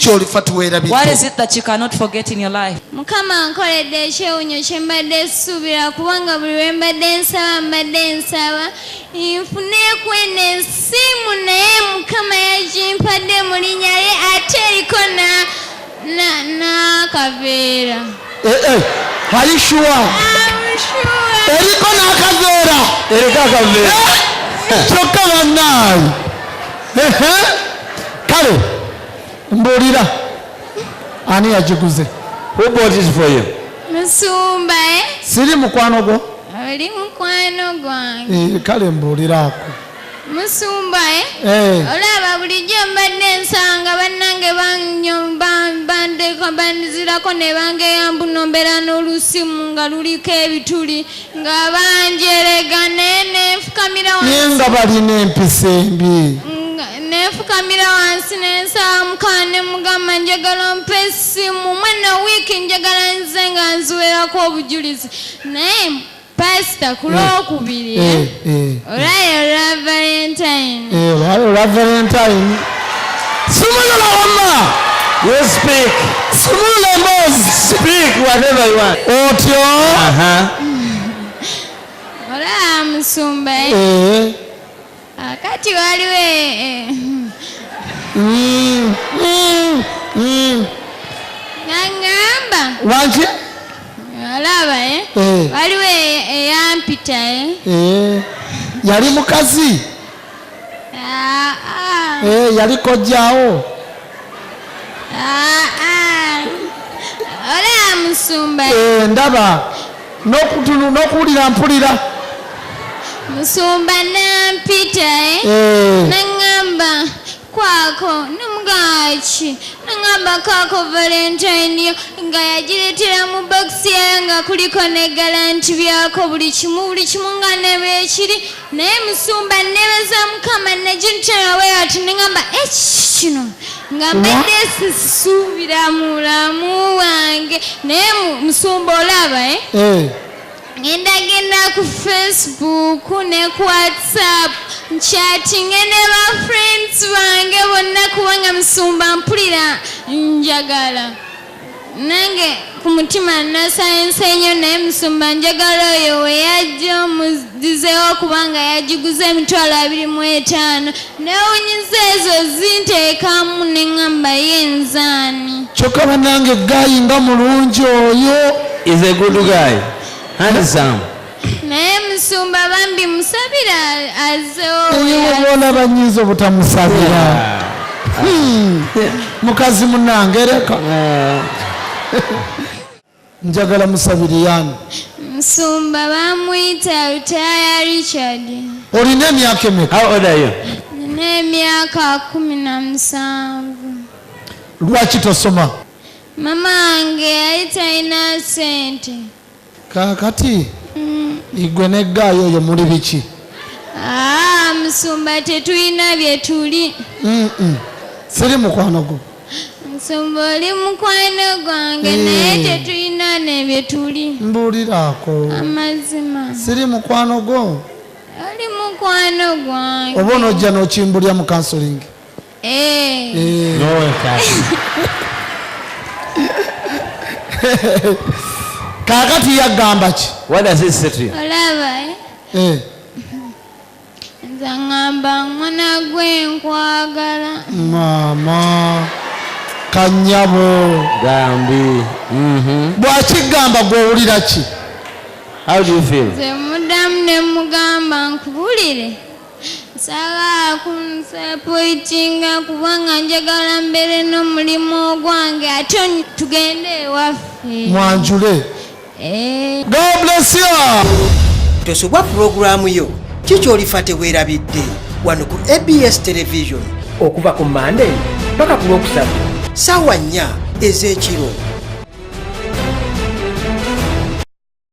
Kyolifa What is teweerabidde? it that you cannot forget in your life? Mukama nkoledde ekyewunyo kye mbadde suubira, kubanga buli lwe mbadde nsaba, mbadde nsaba nfuneeku eno esimu, naye Mukama yagimpadde mu linnya lye, ate eriko n'akaveera. Are you sure? I'm sure. Eriko n'akaveera? Eriko akaveera. Kyokka bannaayi. Ehe. Kale mbuulira, ani yagiguze? Who bought it for you? Musumba, eh? Siri mukwano gwo? Oli mukwano gwange. Eh, kale mbuuliraako. Musumba, eh? Eh, Olaba, bulijjo mbadde nsanga bannange bandeka banzirako ne bangeyambu nombeera n'olusimu nga luliko ebituli nga banjerega, naye nenfukamira naye wansi. Nga balina empisa embi. Nenfukamira wansi nensaba Mukama ne mugamba, njagala ompe essimu mwana wiiki, njagala nze nga nziwerako obujulizi. Naye pasita, ku Lwokubiri, olwayo olwa Valentine. Eh, olwa Valentine. Sumulula wamma. You speak. Sumulula emboozi. Speak whatever you want. Otyo. Olaba musumba, eh? Eh. Akati waliwo naŋŋamba. Wanki? Olaba, eh? Eh. Waliwo eyampita, eh? Eh, yali mukazi? Ah, ah. Eh, yali kojjaawo? Ah, ah. Olaba musumba, eh? Eh, ndaba n'okuwulira mpulira. Musumba, nampita, eh? Eh, Naŋŋamba kwako, nemugaki, naŋŋamba kaako Valentine yo, nga yagireetera mu bokisi yayo nga kuliko ne galanti byako, buli kimu, buli kimu nga nebwekiri. Naye musumba, nebaza Mukama, nagintera ati neŋŋamba ekiki kino nga mbadde sisuubira mu bulamu bwange. Naye musumba, olaba, eh? Eh, Ngenda genda ku Facebook ne ku WhatsApp, nchattinge ne ba friends bange bonna, kubanga musumba mpulira njagala nange ku mutima nasayensa ennyo. Naye musumba, njagala oyo we yajja omudizeewo, kubanga yagiguza 25,000. Newunyiza ezo zinteekamu neŋŋamba ye nzaani. Kyokka bannange, guy nga mulungi oyo. Is a good guy. Handsome. Naye musumba, bambi musabira azeewo. Eyo boolaba nyinza obutamusabira. Mukazi munange, leka njagala musabiriyani? Musumba, bamuyita Lutaaya Richard. Olina emyaka emeka? How old are you? Nina emyaka 17. Lwaki tosoma? Mama wange yali talina ssente. Kaakati igwe ne guy oyo muli biki? Aa, musumba, tetulina bye tuli. Siri mukwano gwo. Musumba, oli mukwano gwange, naye tetulina ne bye tuli. Mbuuliraako. Amazima. Siri mukwano gwo? Oli mukwano gwange. Oba onojja n'okimbulya mu counseling? Eh. Eh. No one. Kaakati yagamba ki? What does he say to you? Olaba, eh? Eh, Nze ŋŋamba, mwana gwe, nkwagala. Maama kanyabo. Gambi. Bwakigamba gw'owulira ki? How do you feel? Nze muddamu ne mugamba, nkubulire, nsaba kunsupportinga kubanga njagala mbeere n'omulimu ogwange, ate tugende ewaffe. Mwanjule. Eh. God bless you. Tosubwa pulogulaamu yo Kikyolifa Teweerabidde wano ku ABS Television okuva ku Mande paka ku Lwokusatu saawa 4 ez'ekiro.